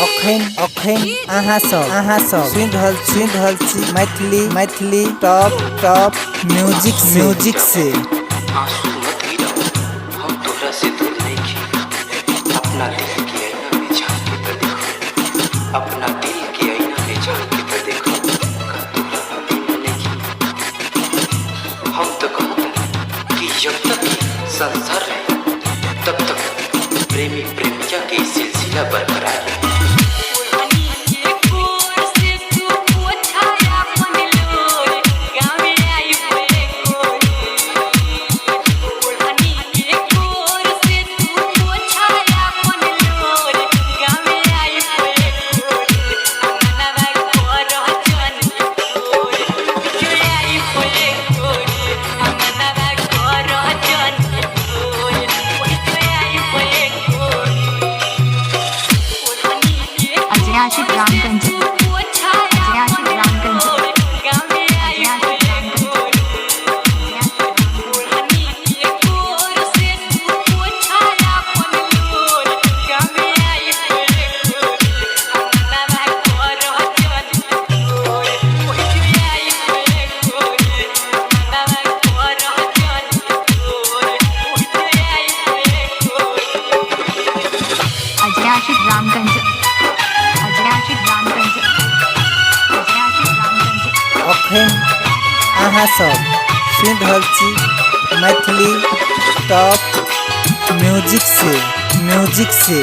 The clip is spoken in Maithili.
अखन अखन अहाँ सब सुनि रहल छी Maithili Maithili top top music music से। आंसू मत गिराओ, हम तोहरा से दूर नइखी। अपना दिल के आईना में झांक के त देखो, अपना दिल के आईना में झांक के त देखो, का तोहरा पता नइखी? हम तो कहत कि जब तक संसार रहे, तब तक प्रेमी प्रेमिका के सिलसिला बरकरार रहे। ओढ़नी के कोर से तू पोछा अपन लोर, गावे आई पे गोरी। ओढ़नी के कोर से तू पोछा अपन लोर, गावे आई पे गोरी। अंगनवा कर जनी तोर, जो आई पे गोरी। अंगनवा कर जनी तोर, जो आई पे गोरी। ओढ़नी के अजराशित रामगंज, अजराशित रामगंज, अजराशित रामगंज। ओढ़नी के कोर से तू पोछा अपन लोर, गावे आई पे गोरी। अंगनवा कर जनी तोर, जो आई पे गोरी। अंगनवा कर जनी तोर, जो आई पे गोरी। अजराशित रामगंज, अजराशित रामगंज, अजराशित रामगंज। अखन अहाँ सब सुनि रहल छी मैथिली टॉप म्यूजिक से, म्यूजिक से।